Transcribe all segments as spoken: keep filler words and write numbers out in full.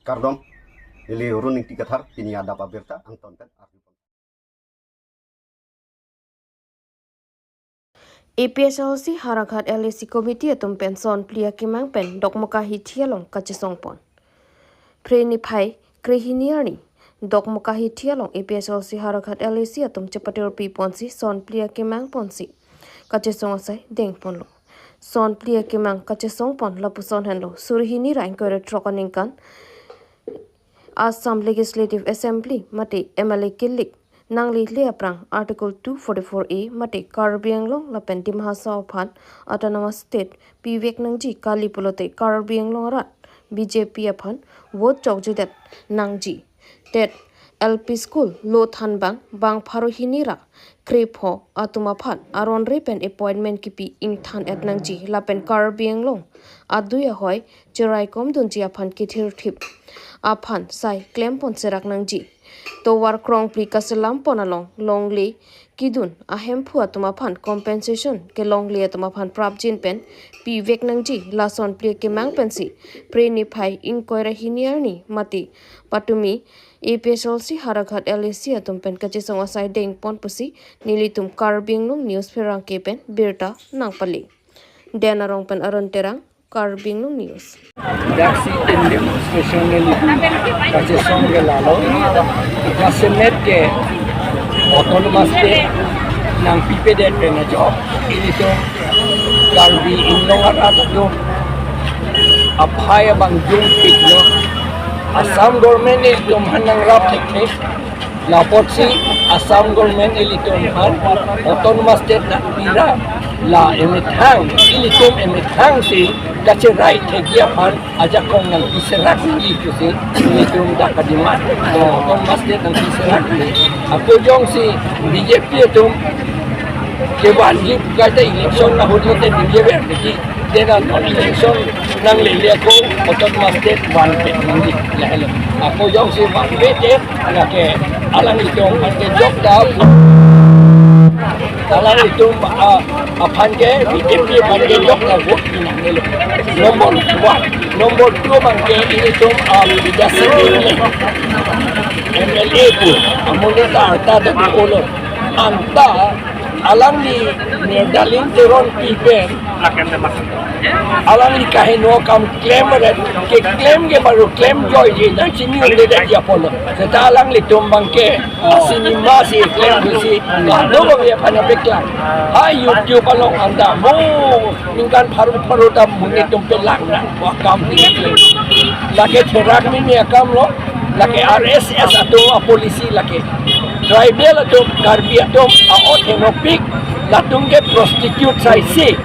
Kardom, neli Run Ingti Kathar, pini adap abirta angton pen arjupon. A P H L C Howraghat L A C Committee atum pen son phli akemang pen Dokmoka hithi along kachesongpon. Phre niphai krehini arni Dokmoka hithi along A P H L C Howraghat L A C atum chepatirpiponsi son phli akemang ponsi kachesong asai dengponlo. Son phli akemang kachesongpon lapuson henlo, suri hini ra ingkoi ra throk aningkan Assam Legislative Assembly mate M L A kilik nanglele aphrang Article two forty-four A mate Karbi Anglong lapen Dima Hasao aphan Autonomous State pivek nangji kali pulote Karbi Anglong arat B J P aphan vote chokjedet nangji. Tet L P School lo thanbang bang pharo hini ra krepho atum aphan aron re pen appointment kipi ingthan-et nangji lapen Karbi Anglong adui ahoi cheraikom dunji aphan kithirthip aphan sai klempon serak nangji. Tovar krongphli kaselampon along longle kidun ahemphu atum aphan compensation, kelongle atum aphan prapjin pen pivek nangji, lason phli akemang pensi phre niphai ingkoi ra hini arni mate patumi A P H L C Howraghat L A C atum pen kachesong asai dengpon pusi nelitum Karbi Anglong News pherangke pen birta nangpale. Den Arong pen Arun Terang, Karbi Anglong News. Daksi tim demonstration neli kachesong ke lalo. Jasemet ke autonomous state nangpipedet pen ajo. Ilitum Karbi Anglong arat atum aphai abang jungpiklo. Assam government ilitum aphan nangrap thekthe. Lapotsi Assam government ilitum aphan autonomous state nangpira, la emethang, ilitum emethangsi kacherai thekji aphan ajakong nangpiserak nangji pusi ilitum dak kademand. Autonomous state nangpiserak nangji. Ako jongsi B J P atum kevanji kaita election ahut lote dingjever nangji. Dena non election nanglele ako autonomous state vanpet nangji lahelo. Ako jongsi vanpet te lake alanglitum aphan ke jok ta, alanglitum, ah, aphan ke B J P aphan ke jok ta vote pinangnelo. Number one. Number two abang ke ilitum, ah, Bidya Sing Engleng M L A pu, amonit ta arta ta olo. Anta alangli Nirdalin Teronpi pen alangli kaheno akam klem ret, keklem ke baru klem joiji nangchini un'edetji apotlo. Seta alanglitum abang ke asinima si klem si, kado abang ya aphan peklang. Ha YouTube along anta mo ningkan pharo pharo ta monit atum pelang nang akam si klem. Lake therak mimi akam lo, lake R S S atum apolicy lake. Tribal atum, Karbi atum, a-ot henopik, latum ke prostitute saisi.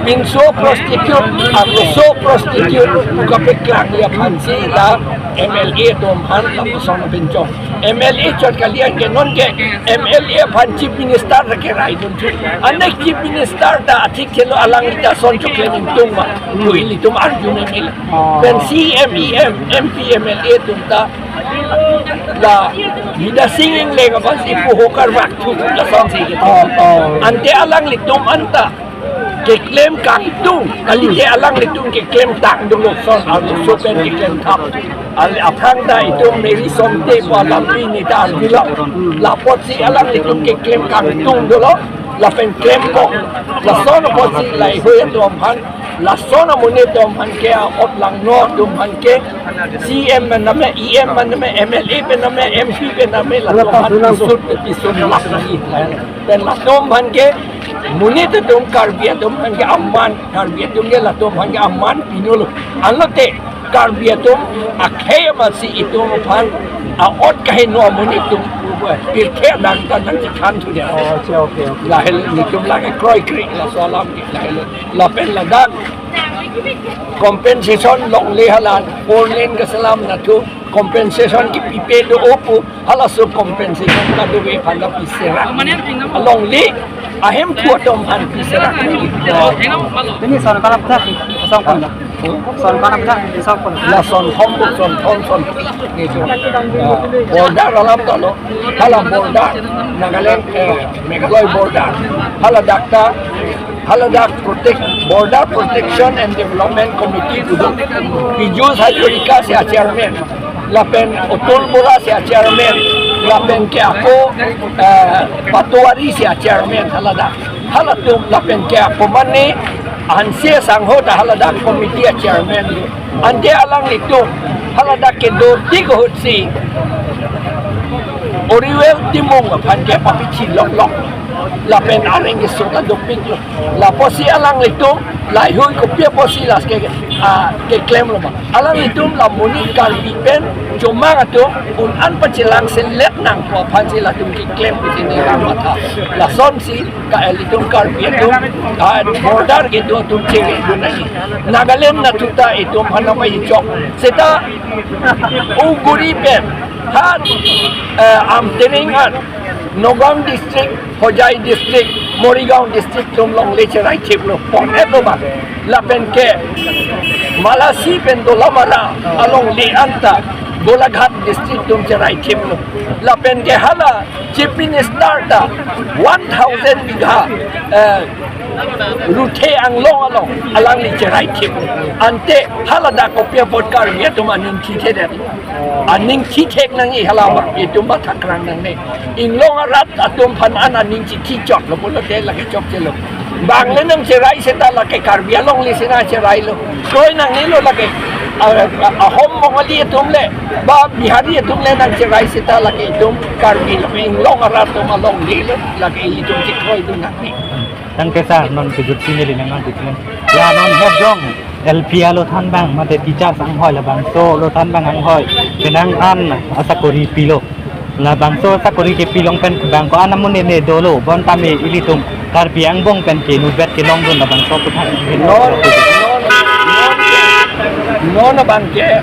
Pinso prostitute, arloso prostitute, pu kapeklang ya aphansi la M L A atum aphan lapuson pinchong. M L A chot kali anke non ke M L A aphan Chief Minister ta kerai dun thu. Anek Chief Minister ta athik thelo alangli ta son choklem ingtung ma. Lo ilitum arju M L A. Pen C M, E M, M P, M L A atum ta la Bidya Sing Engleng aphansi pu hokar bak thu lasonsi ke. Oh, oh. Ante alanglitum anta keklem kangtung, kalite alanglitum keklem tang dolo son arloso pen keklem thap. Al aphrang ta itum Mary Somte pu alampi ni ta arjulo. Lapotsi alanglitum keklem kangtung dolo, lapen klem kok. Lason apotsi laheihui atum aphan, lason amonit atum aphan ke, a-ot langno atum aphan ke, C M pen name, E M pen name, M L A pen name, M P pen name, latum aphan pisut, pisut lak nangji. Pen latum aphan ke, monit atum, Karbi atum aphan ke aman, Karbi atum ke latum aphan ke aman pinolo. Anlote Karbi atum akhei amatsi itum aphan a-ot kaheno amonit atum pirthe adang ta nangchekhan thu dia. Oh, okay, okay, okay. Lahelo nelitum lake kroikre laso alam ke lahelo. Lapen ladak compensation longle halan, four lane kaselam nathu, compensation kipipe do-o pu, halaso compensation kadokave aphan ta piserak. Alongle ahemphu atum aphan piserak. Pini son kala putha kesongpon la. Son kala putha kesongpon. La son thom, son thom, son. Ni so. Ah, border alam ta lo. Hala border Nagaland, eh, Meghalaya border. Hala dak ta Haladak protect, Border Protection and Development Committee kedo, Piyush Hazarika si a-chairman, lapen Atul Bora si a-chairman, lapen ke ako, eh, Patwari si a-chairman haladak. Halatum lapen ke ako mane Hanse Sangho ta haladak committee a-chairman. Ante alanglitum haladak kedo tik ahut si Oriwel Timung aphan ke papichi loklok. Lapen areng keso ta dopiklo. Lapusi alanglitum lahei hui kopi apotsi lake, ah, keklemlo ma? Alanglitum la monit Karbi pen chomang atum un-an pachelang selet nangpo aphansi latum keklem pusi neli matha. Lasonsi ka ilitum Karbi atum, ah, border kedo atum chiri dun nangji. Nagaland nathu ta itum aphan nangpachechok. Seta Uguri pen ha, eh, Amtereng an, Nagaon district, Hojai district, Morigaon district atum longle cherai thiplo, pon-etlo ba. Lapen ke Malasi pen Dolamara alongle anta Golaghat district atum cherai thiplo. Lapen ke hala Chief Minister ta one thousand bigha, eh, Ruthe Anglong along alangli cherai thip. Ante haladak kopi apot Karbi atum aning thithe det. Aning thithek nangji hala ma, itum mathakrang nangne. Inglong arat atum aphan an aning chithi chotlo pulote lake chokchelo. Bang le nangcherai seta lake Karbi alongle si nangcherailo. Kroi nangnelo lake, ah, ah, Ahom Bongali atum le, ba Bihari atum le nangcherai seta lake itum Karbi lo, inglong arat atum alonglelo, lake itum chekroidun nangne. Tangte sir, non kejut si neli nangmati pen. Ya non hep jong L P alo thanbang mate teacher anghoi labangso alo thanbang anghoi penang an asakori pilo. Labangso sakori kepi along pen bang ko-an amonit ne dolo, bonta me ilitum Karbi angbong pen ke nubet kelongdun labangso aphuthak. Non, non, non, non abang ke, eh,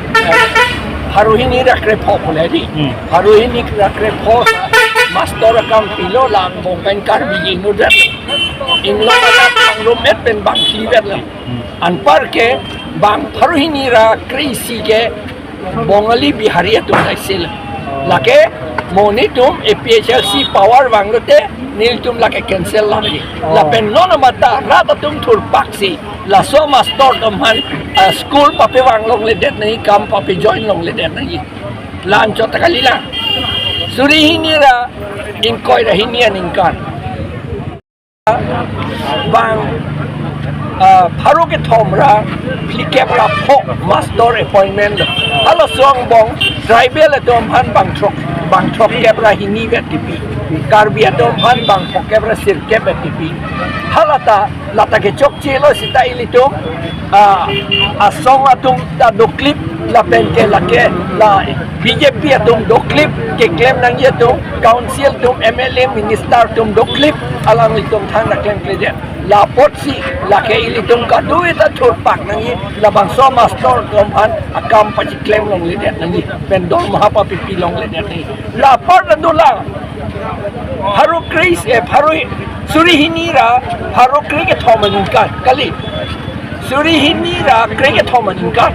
pharo hini ra krepho pule di. Hmm. Pharo hini ra krepho master akam pilo, la angbong pen Karbi inutvet. Inglong arat anglumet pen bang klivet lo. Hmm. Anpar ke bang pharo hini ra kre-isi ke Bongali Bihari atum laisel. Lake monit atum A P H L C power vanglote nelitum lake cancel lagi. Oh. Lapen non amata rat atum thurpaksi laso master atum aphan, ah, school papevang longledet nangji, kam papejoin longledet nangji. La-anchot ta kalilang. Suri hini ra ingkoi ra hini aningkan. Bang, ah, pharo kethom ra phlikep ra pho master appointment lo. Halaso angbong tribal atum aphan bang throk, bang throkkep ra hini vet kipi. Karbi atum aphan bang phokep ra sirkep vet kipi. Halata, lata kechokchelo seta ilitum, ah, asong atum ta doklip, lapen ke lake la B J P atum doklip, keklem nangji atum, council atum, M L A, minister atum doklip, alanglitum than ra klemkledet. La apotsi lake ilitum kadokave ta thurpak nangji, labangso master atum aphan akam pachiklem longledet nangji, pen dormaha papipi longledet nangji. La apar ta dolang. Pharo kre-isi, eh, pharo suri hini ra pharo kre kethom aningkan kali. Suri hini ra kre kethom aningkan.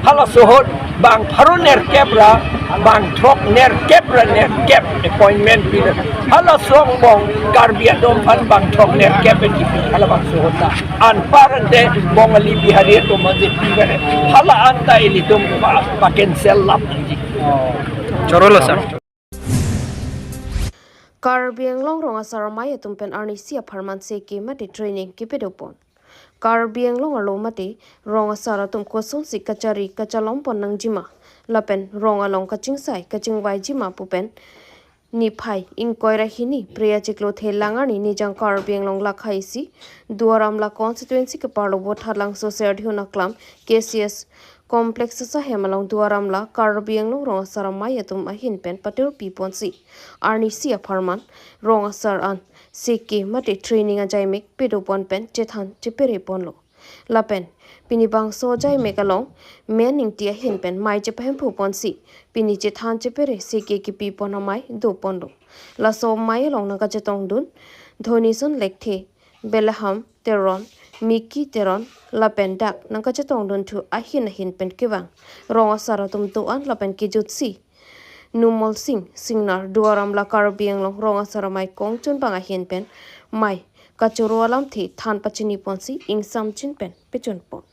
Halaso ahut bang pharo nerkep ra bang throk, nerkep ra nerkep appointment pilo. Halaso angbong Karbi atum aphan bang throk nerkep kipi halabangso ahut ta. Anpar ante Bongali Bihari atum aphan je piver. Hala anta ilitum pa, pa cancel lap nangji. Chorolo sir. Karbi Anglong rong asar amei atum pen arnisi apharman seke mate training kepedopon. Karbi Anglong arlo mate rong asar atum kosonsi kachari kachalom pon nangjima, lapen rong along kachingsai kachingvaijima pu pen niphai ingkoi ra hini Phre achiklo Thelang arni Nijang Karbi Anglong lakha isi Duar Amla constituency keparlo Vothatlangso Serdihun Aklam K C S Complex Sasahem along Duar Amla Karbi Anglong rong asar amei atum ahin pen patur piponsi arnisi apharman rong asar an seke mate training ajaimek pedopon pen chethan chepere ponlo. Lapen pini bangso ajaimek along Men Ingti ahin pen mei chepahemphu ponsi pini chethan chepere seke kepipon amei doponlo. Laso amei along nangkachetongdun Dhonison Lekthe, Belaham Teron, Miki Teron lapen dak nangkachetongdunthu ahin ahin pen kevang rong asar atum do-an lapen kejutsi Numol Sing Singnar Duar Amla Karbi Anglong rong asar amei kongchunbang ahin pen mei kachoro alamthe than pachini ponsi ingsamjin pen pechun pon.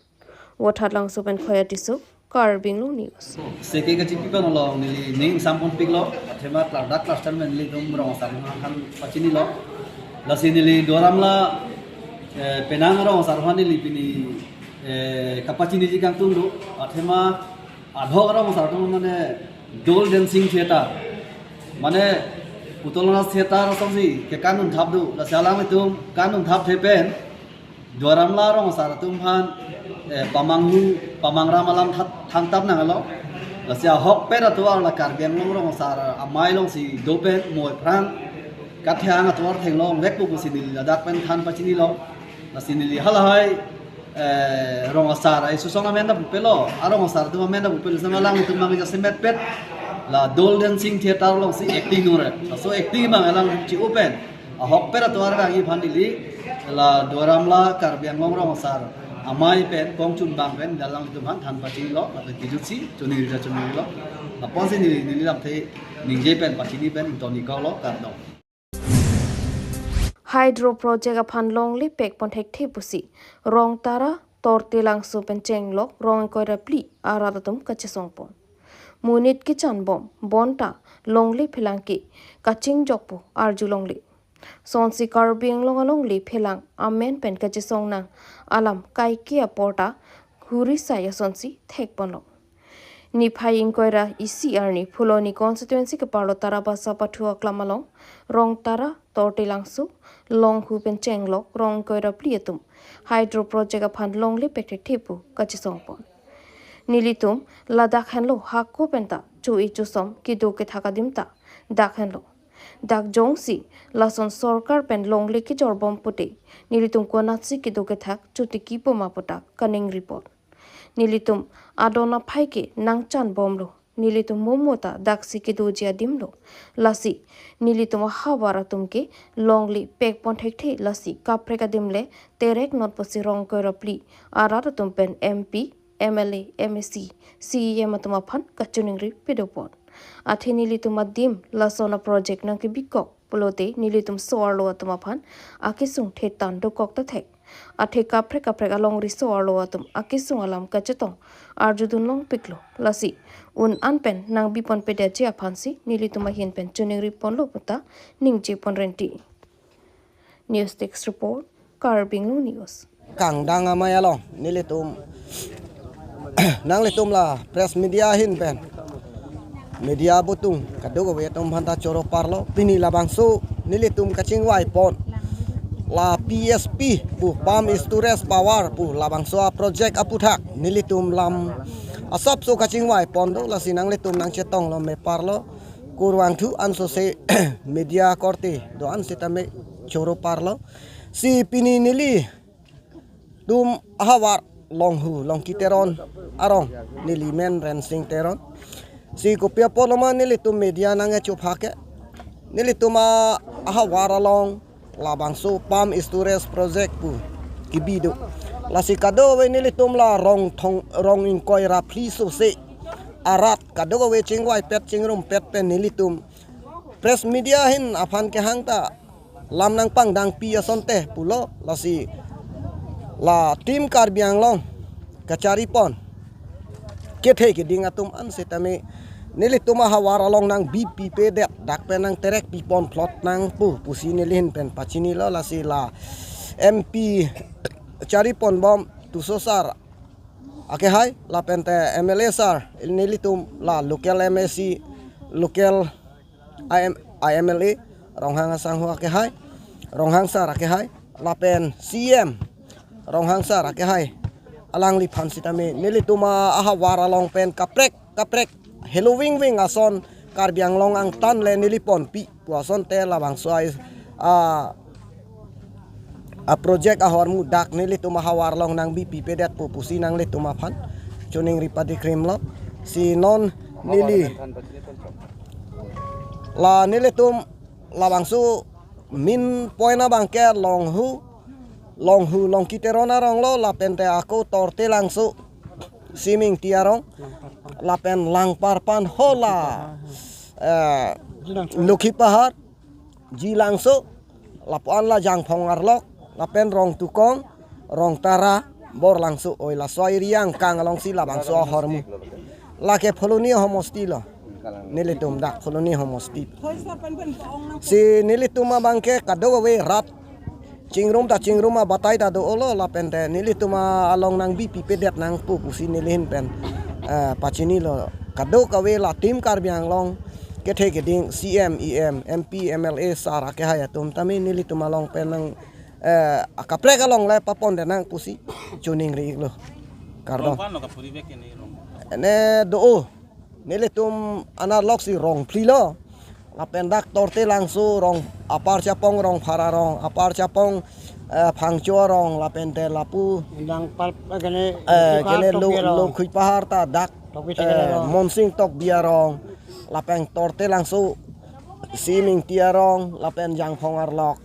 Vothatlangso pen Khoya Tisso, Karbi Anglong News. Seke kachipi pen along neli ning ingsampon piklo, athema klardak klardak pen nelitum rong asar aphan than pachinilo. Lasi neli Duar Amla, eh, penang rong asar aphan neli pini, eh, kapachiniji kangtung do, athema adhok rong asar atum mane Dol Dancing Theatre, mane Putol Nas Theatre asonsi kekan un thap do, lasi alanglitum kan un thapthe pen Duar Amla rong asar atum aphan, eh, pamanghu pamangram alam that-, thangtap nanglo. Lasi ahokpet atovar la Karbi Anglong rong asar amei alongsi do pen mo aphrang kathang atovar theklongvekpo pusi neli ladak pen than pachinilo. Lasi neli halahai, eh, rong asar ai susong amen ta pupelo, arong asar atum amen ta pupelo, sama alanglitum mang jasemet pet la Dol Dancing Theatre alongsi acting nore. Laso acting mang alang chi open. Ahokpet atovar kangji aphan neli la Duar Amla Karbi Anglong rong asar amei pen kongchun bang pen alanglitum aphan than pachinilo, lapen kijutsi choningri ta choningrilo. Lapusi neli, neli lamthe ningje pen pachini pen ington-iklo, kardom. Hydro project aphan longle pekpon thekthe pusi Rongtara Tortilangso pen chenglok rong ingkoi ra phli arat atum kachesongpon. Monit kechanbom bonta longle phelang ke kachingjokpo arjulongle. Sonsi Karbi Anglong alongle phelang amen pen kachesong nang alam kaike aporta huri sai asonsi thekponlo. Niphai ingkoi ra isi arni Phuloni constituency keparlo Tarabasa pathu aklam along Rongtara Tortilangso, Longhu pen chenglok rong ingkoi ra phli atum Hydro project aphan longle pek thekthe pu kachesongpon. Nelitum ladak henlo hako penta cho-e chosom kedo kethak adim ta dak henlo. Dak jongsi lason sorkar pen longle kejorbompute, nelitum konatsi kedo kethak chotiki poma pu ta kaningripon. Nelitum adon aphai ke nangchanbomlo. Nelitum momo ta daksi kedoji adimlo. Lasi nelitum ahavar atum ke longle pekpon thekthe, lasi kaprek adim le terek not pusi rong ingkoi ra phli arat atum pen M P, M L A, M A C, C E M atum aphan kachiningri pedopon. Athe nelitum adim lason a project nangkebikok pulote nelitum so-arlo atum aphan akesung thetan dokok ta thek. Athe kaprek kaprek alongri so-arlo atum akesung alam kachetong arjudun longpiklo. Lasi un-an pen nangbiponpedetji aphansi nelitum ahin pen chiningriponlo pu ta ningjeponrenti. News Desk Report, Karbi Anglong News. Kangdang amei along nelitum, nanglitum la press media ahin pen, media butung kadokave atum aphanta choro parlo, pini labangso nelitum kachingvaipon la P S P pu, Pump Storage Power pu, labangso a project aputhak nelitum lam asapso kachingvaipon do, lasi nanglitum nangchetonglo me parlo. Kurvangthu ansose media korte do-an sitame choro parlo. Si pini nelitum ahavar Longhu, Longki Teron arong, neli men Rensing Teron. Si kopi apotlo ma nelitum media nangkechophak ke, nelitum a ahavar along labangso Pump Storage Project pu kebi do. Lasi kadokave nelitum la rong thong, rong ingkoi ra phli sose arat kadokave chingvaipet chingrumpet pen nelitum press media ahin aphan kehang ta lam nangpangdangpi asonte pulo. Lasi la Team Karbi Anglong kacharipon kethe keding atum an sitame nelitum ahavar along nangbipipedet, dak pen nangterekpipon plot nang pu pusi neli ahin pen pachinilo. Lasi la M P chariponbom Tisso sir akehai, lapente M L A sir, nelitum la local M A C, local I M, I M L A, Ronghang asangho akehai, Ronghang sir akehai, lapen C M Ronghang sir akehai, alangliphan sitame nelitum a ahavar along pen kaprek kaprek helovingving ason Karbi Anglong angtan le neli ponpi pu asonte labangso a, a, a project ahormu dak nelitum ahavar along nangbipipedet pu pusi nanglitum aphan chiningri padikrimlo. Si non neli la nelitum labangso main point abangke Longhu, Longhu Longki Teron aronglo, lapente ako Tortilangso, Simingti arong, lapen Langparpan hala, eh, Lokhipahar, Jilangso, lapu-an la Jangphong arlok, lapen Rongtukong, Rongtara, Borlangso oi, laso area angkang alongsi labangso ahormu. Lake Phuloni homosti lo. Nelitum dak Phuloni homosti. Si nelitum abangke kadokave rat chingrum ta chingrum abatai ta do-olo, lapente nelitum along nangbipipedet nangpo pusi neli ahin pen, eh, pachinilo. Kadokave la Team Karbi Anglong kethe keding C M, E M, M P, M L A sar akehai atum tame nelitum along pen nang, eh, akaprek along le papondet nang pusi choningri-iklo. Kardom. Rong ko-an lo kapuri vek ke ne rong? Ne do-o. Nelitum anerlok si rong phli lo. Lapen dak Tortelangso rong, Upper Chapong rong, Phara rong, Upper Chapong, eh, Phangcho rong, lapente lapu, Langpal, eh, kene, eh, Khuipa kene Tokbi lo, rong. Lo Khuipahar ta dak, Tokbi eh, Tokbi rong. Monsing Tokbi arong, lapen Tortelangso, Simingti arong, lapen Jangphong arlok,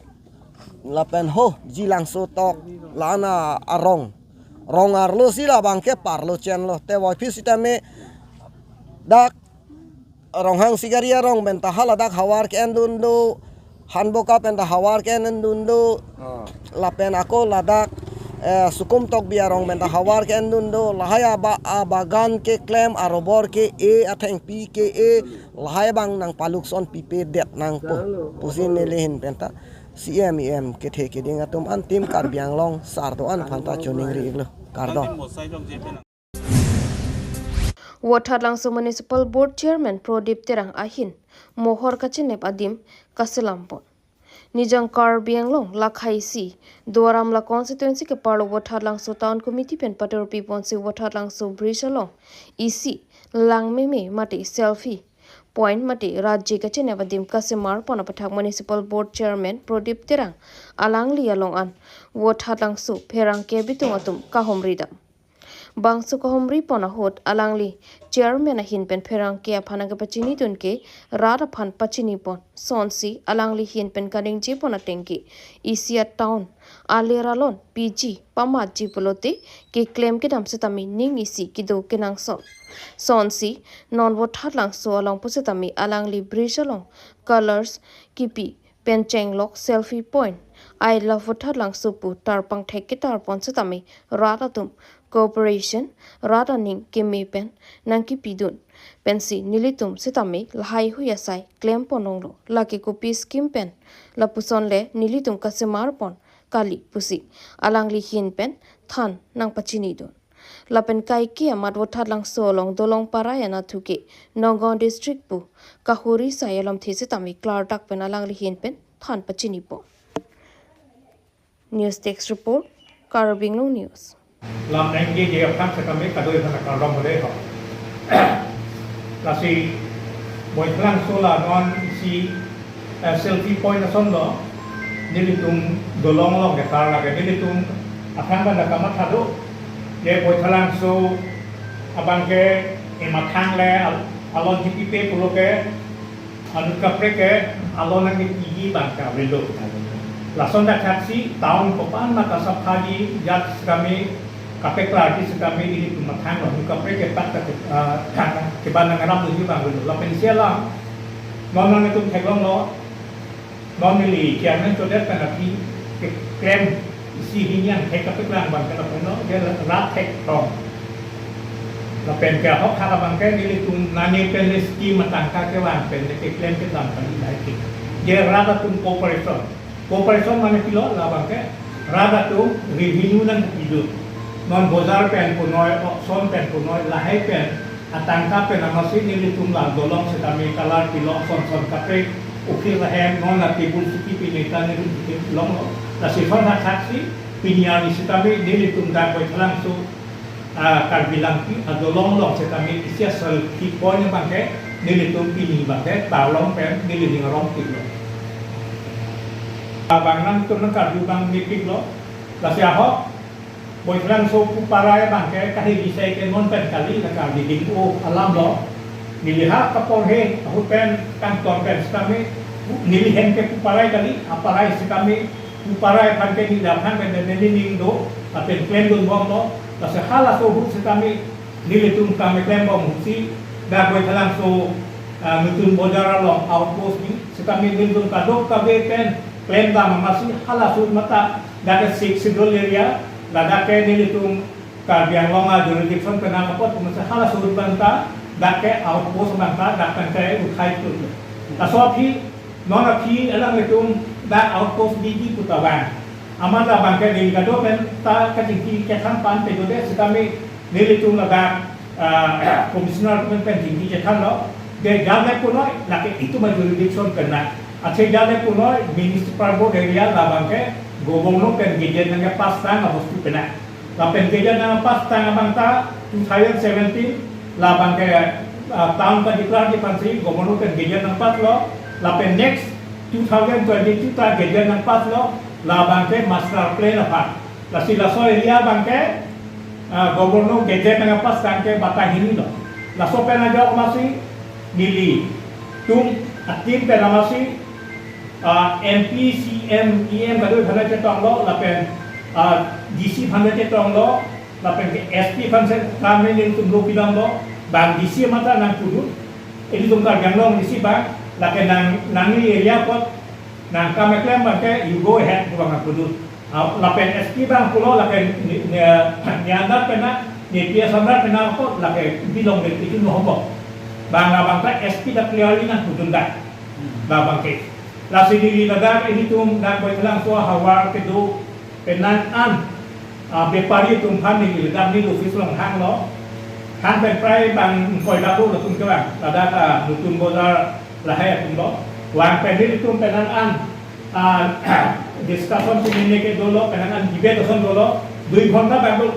lapen ho, Jilangso tok, la-an arong. Rong arlo si labangke parlo chenlo. Te voiphit sitame dak Ronghang Sikari arong penta haladak havar ke-endun do, Hanboka penta havar ke-endun do, ah, lapen ako ladak, eh, Sukum Tokbi arong penta havar ke-endun do, lahai aba-, abagan keklem, arobor ke-e, athengpi ke-e, lahai abang nangpaluk son pipedet nangpo. Pusi neli ahin penta C M, E M kethe keding atum an Team Karbi Anglong sar do-an aphanta choningri-iklo. Kardom. Vothatlangso Municipal Board Chairman Prodip Terang ahin mohor kachinep adim kaselam pon. Nijang Karbi Anglong lakhaisi Duar Amla constituency keparlo Vothatlangso Town Committee pen paturpi ponsi Vothatlangso bridge along isi langmeme mate selfie point mate rat je kachinep adim kasemar pon aputhak Municipal Board Chairman Prodip Terang alangli along an Vothatlangso pherangke bitung atum kahumri dam. Bangso kahumri pon ahut alangli Chairman ahin pen pherangke aphan nangkepachinidun ke rat aphan pachini pon. Sonsi alangli ahin pen kaningje pon ateng ke isi a-town aler alon piji pamatji pulote keklem kedam sitame ning isi kedo kenangsot. Sonsi non Vothatlangso along pusitame alangli bridge along colours kipi pen chenglok selfie point. Ai la Vothatlangso pu tarpang thek ketar pon sitame rat atum cooperation, rat aning keme pen nangkipidun. Pensi nelitum sitame lahai hui asai klem pon longlo. Lake kopi scheme pen lapuson le nelitum kasemar pon kali pusi alangli ahin pen than nangpachinidun. Lapen kaike amat Vothatlangso along dolong parai anatthu ke Nagaon District pu kahuri sai alamthe sitame klardak pen alangli ahin pen than pachini pon. News Desk Report, Karbi Anglong News. Lam nangkeje aphan sitame kadokave aphan kardom hode ho. Lasi Vothatlangso la non isi, eh, selfie point ason lo, nelitum dolong along ketar lake nelitum aphan pada kamatha do, je Vothatlangso abangke emathang le al-, alon G P P pulo ke, anut kaprek ke alon nangkepiji abangke avelo. Lason dak thaksi town kopan mata saphaji jat sitame kapeklarji sitame nelitum mathang lo, anut kaprek ke pat ke, ah, keban nangarap dunji abang avelo. Lapen isi alam non nangtum theklonglo, non neli chairman chodet pen aphi keklem isi hini angthek kapeklang abangke lapulo, je rat thektong. Lapen ke ahok hak abangke nelitum nane pen le scheme atangka kevang pen le keklem kedam kali lahai ke. Je rat atum cooperation. Cooperation mane pilo labangke rat atum revenue nangpidun. Non bojar pen punoi, auction pen punoi, lahai pen atangka pen amatsi nelitum la dolong sitame colour pilo, son son kaprek, ukhir ahem, non la table suki pine ta nelitum longlo. Lasi son ha thaksi pini arni sitame nelitum dak Vothatlangso, ah, Karbi Langpi adolong along sitame isi a-selfie point abangke nelitum pini abangke tarlong pen neli ning arong piklo. Abang nangtum nang Karbi abang mepiklo. Lasi ahok Vothatlangso pu parai abangke kahiri sai ke non pen kali, la Karbi ding o alam lo. Neli ha kapor he ahut pen kangton pen sitame neli hem ke pu parai kali, aparai sitame pu parai aphan ke neli aphan pen neli ning do, lapen klemdun bomlo. Lasi halaso ahut sitame nelitum kam keklem bom ahutsi dak Vothatlangso, ah, Nutun Bojar along outpost ni sitame nelitum kadokave pen klemdam amatsi halaso mata Dak ke Sixth Schedule area, ladak ke nelitum Karbi Anglong a-jurisdiction penang apot, kumatsi halaso ahut abang ta, dak ke outpost abang ta, dak pen ke uthai tu. Laso aphi, non aphi alanglitum dak outpost biji pu ta vang. Amat labang ke neli kado pen ta kachingki kethang pan pe do de, sitame nelitum ladak, ah, commissioner pen pen chingki chethanlo, de jale punoi, lake itum a-jurisdiction penang. Athe jale punoi, municipal board area labang ke governor pen gazette nangkepass tang abostu penang. Lapen gazette nangpass tang abang ta two thousand seventeen, labang ke, ah, town ka-declare ji aphansi governor pen gazette nangpasslo, lapen next two thousand twenty-two ta gazette nangpasslo, labang ke master plan aphan. Lasi laso area abang ke, ah, governor gazette nangpass tang ke batai hini lo. Laso pen ajok amatsi nelitum a-team pen amatsi, ah, M P, C M, E M kadokave aphan chetonglo, lapen, ah, D C aphan chetonglo, lapen ke S P aphan si kami nelitum lo pidamlo, bang D C mata nangpudun, ilitum Karbi Anglong D C bang, lake nang, nangli area apot nangkam keklem abang ke you go ahead pu abang nangpudun. Ah, lapen S P bang pulo lake ne, ne, ne under penang, ne P S under penang apot lake belong de itu no hobo. Bang abang ta S P ta clearly nangpudun dak. Labang ke. Lasi neli ladak ilitum dak Baithalangso ahavar kedo penang an, ah, bepari atum aphan neli ladak neli office along hanglo. Hang pen prai bang ingkoi lapu latum kevang. Ladak, ah, Nutun Bazar lahai atum lo. Vang pen nelitum penang an, ah, discussion pinine ke dolo, penang an debate ason dolo. Dui ghonta bang do.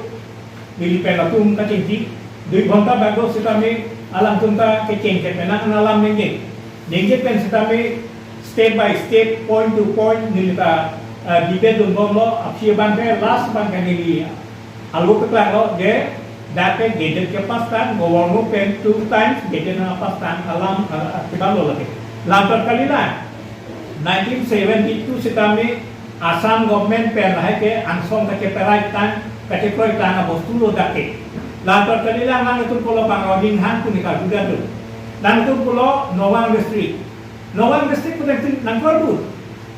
Neli pen latum kachingki, dui ghonta bang do sitame alangtum ta kecheng ke penang an alam ningje. Ningje pen sitame step by step, point to point, neli ta, ah, debate dunbomlo, aphi abang ke last abang ke neli alo keklanglo, je dak ke gazette kepass tang, governor pen two times gazette nangpass tang alam, ah, ah, kebang lo lake. Lantur kalilang, nineteen seventy-two sitame Assam government pen lahai ke angsong kacheperai tang, kachekroi tang abostu lo dak ke. Lantur kalilang nangtum pulo bang Roding Han pu ne kagudan do. Nangtum pulo Nagaon district. Nagaon district pu nangtum nangkroidun.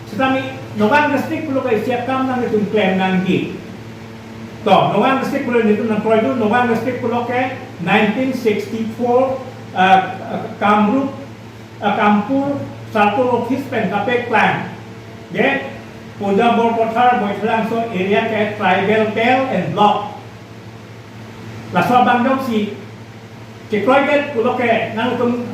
Sitame Nagaon district pulo ke isi akam nangtum klem nangji. To, Nagaon district pulo nelitum nangkroidun, Nagaon district pulo ke nineteen sixty-four, ah, ah, Kamrup, ah, Kampur Circle Office pen kapeklang. Je, Puja Borkathar Baithalangso area ke tribal belt and block. Laso abang jongsi kekroidet pulo ke nangtum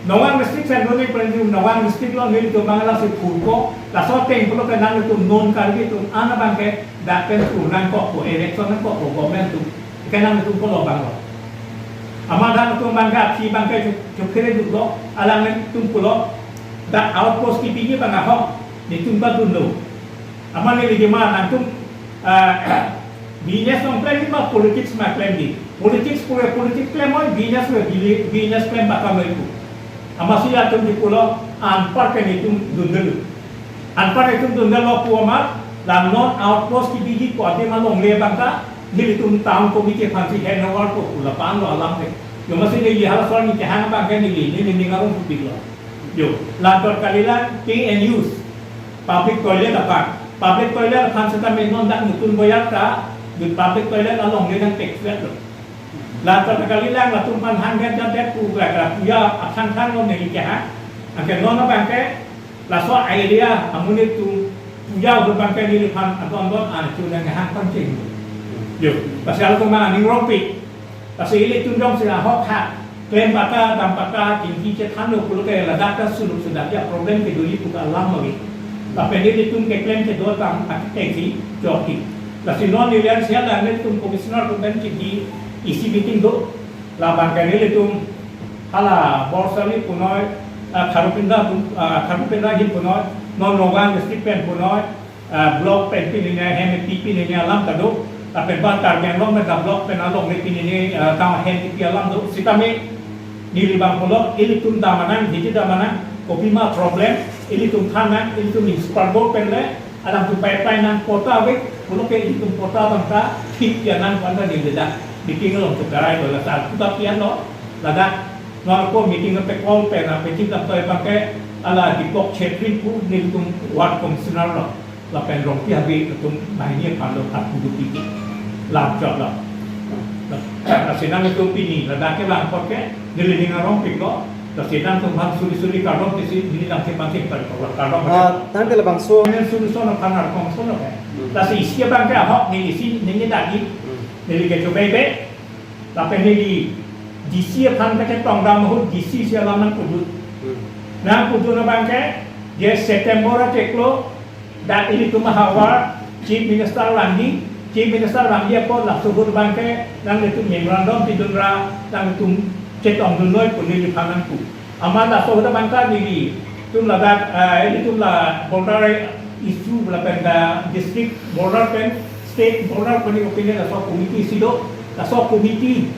Nagaon district sen doni prenju Nagaon district lo nelitum bang lasi phurko, laso ateng pulo ke nangtum non Karbi atum an abang ke dak pen phur nangkok po, election nangkok po government atum. Ke nangtum pulo bang lo. Amat nangtum bang ke aphi abang ke chu-, chukhere duklo, alangtum pulo dak outpost kipiji abang ahok, nelitum badunlo. Amat neli dima nangtum, ah, business nangklemji ma politics nangklemji. Politics pura politics klem oi, business pura bili-, business klem bakam oi pu. Amatsi atum di pulo anpar ke nelitum dundelo. Anpar nelitum dundelo pu amat, la non outpost kipiji pu adim alongle abang ta, nelitum town committee aphansi handover po pu lapu-an lo alam ke. Jo amatsi neli halaso arni kehang abang ke neli, neli ning arong pupik lo. Jo, lantur kalilang P N Us. Public toilet aphan. Public toilet aphan sitame non dak Nutun Bazar ta, di public toilet alongle nangpekvet lo. Lantur kalilang latum aphan hangdet jandet pu gra gra puya athang thang lo neli kehang. Anke non abang ke, laso area amonit atum puya ahut abang ke neliphan adon adon an chu nang hang pangcheng. Jo, lasi atum aning rongpi. Lasi ilitum jongsi ahok ha klem pata, dam pata, chingki chethanlo pulo ke ladak ta suluk sudak ya problem kedoji pu alam ave. Lapen ilitum keklem kedo tang akitengsi jokti. Lasi non nelian sia dan nelitum commissioner atum pen chingki isi meeting do. Labang ke nelitum hala Borsali punoi, ah, Kharupinda pun-, ah, Kharupinda hin punoi, non Nagaon district pen punoi, ah, block pen pinine, hem pi pinine alam ta do. Lapen ba Karbi Anglong pen ta block pen alongle pinine, ah, ta hem pi alam do. Sitame neli bang pulo, ilitum dam anang, hiti dam anang, kopima problem, ilitum than nang, ilitum municipal board pen le, alangtum pai pai nang patta ave, pulo ke ilitum patta abang ta, thik ya nang pu anta neli dak meeting along cheperai lo, la sar puta pian lo, ladak, non ko meeting pe call pen, pe chingkap to abang ke, ala Deepak Chhetri pu nelitum ward commissioner lo. Lapen Rongpi Habe atum banghini aphan lo kat kudu piti. Lap jok lo. Lasi nangtum pini ladak kevang apot ke neli ning arong pik lo. Lasi nangtum bang suri suri kardom pisi neli nangtum bang sing pari kardom. Ah, tangte labangso. Neli suri sono panar kong sono ke. Hmm. Lasi isi abang ke ahok neli isi neli dagi. Hmm. Neli ke coba be. Lapen neli D C aphan ke chetong dam ahut D C si alam nangpudun. Hmm. Nangpudun abang ke, je September achiklo, dak ilitum ahavar, Chief Minister vangji, Chief Minister vangji apot laso ahut abang ke, nanglitum memorandum pidun ra, nanglitum chetongdun noi pu neliphan nangpu. Amat laso ahut abang ta nelitum ladak, eh, ilitum la border issue lapen ta district border pen state border pen opinion laso committee si do, laso committee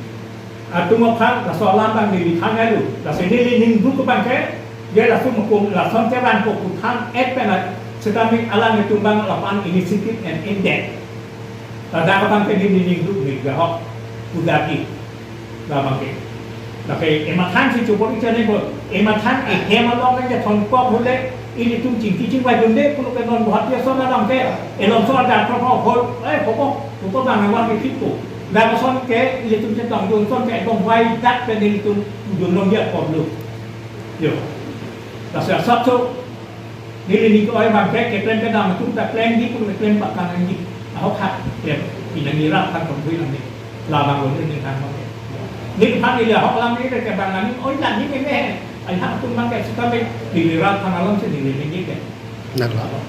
atum aphan laso alam abang neli thangnat lo. Lasi neli ningduk abang ke, je laso mukum lason kevan ko kuthan et pen a, setame alanglitum abang lapan initiative and intent. Ladak abang ke neli ningduk neli gahok kudaki. Labang ke. Lake emathan si chupor icha ne bo. Emathan ehem along ke thon kok hule ilitum chingki chingvai dunde pulo ke non Guwahati ason along ke. Elong so ada thon kok hol. Eh, kok kok. Kok kok bang awang ke thik ko. Dak ason ke ilitum chetongdun ason ke kongvai dak pen ilitum dunlong dia kok lo. Yo. Lasi asap so. Neli ning ke-oi abang ke, keklem kedam atum ta klemji pu keklem pakan nangji. Ahok hak, ya, pinang nirap kan konghui nangji. Labang lo neli nang abang ke. Neliphan neli ahok alam neli ke bang nangji, oi nangji mene. Ai hak atum abang ke sitame, neli rap kan alam si neli nangji ke. Nang lo.